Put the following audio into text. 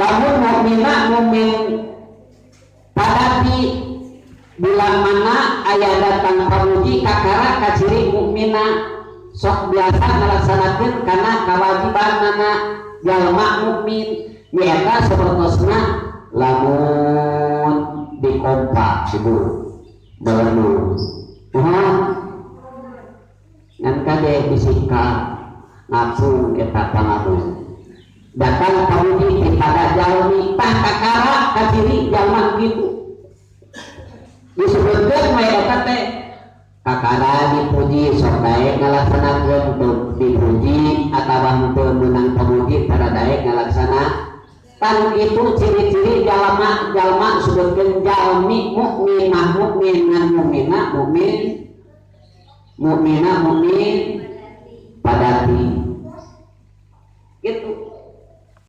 Lamun mukmina mukmin padati, bila mana aya datang pamuji, kakara kaciri mukmina sok biasa ngalaksanakeun kana kewajibanana jalma mukmin, nyaeta sapertosna lamun dikompak ibu balenu mohon ngan kade disikap ngapung eta pangamun datang pamuji pada jalmi. Tah, kakara kaciri jalma gitu disebutkan mah eta teh kakara dipuji sok daek ngalaksanakeun, teu dipuji atawa henteu meunang pamuji tara daek ngalaksana. Tan itu ciri-ciri jalma jalma sebutkeun jalmi mukminah mukmin, ngan mukmina mukmin, mukmina mukmin padati gitu.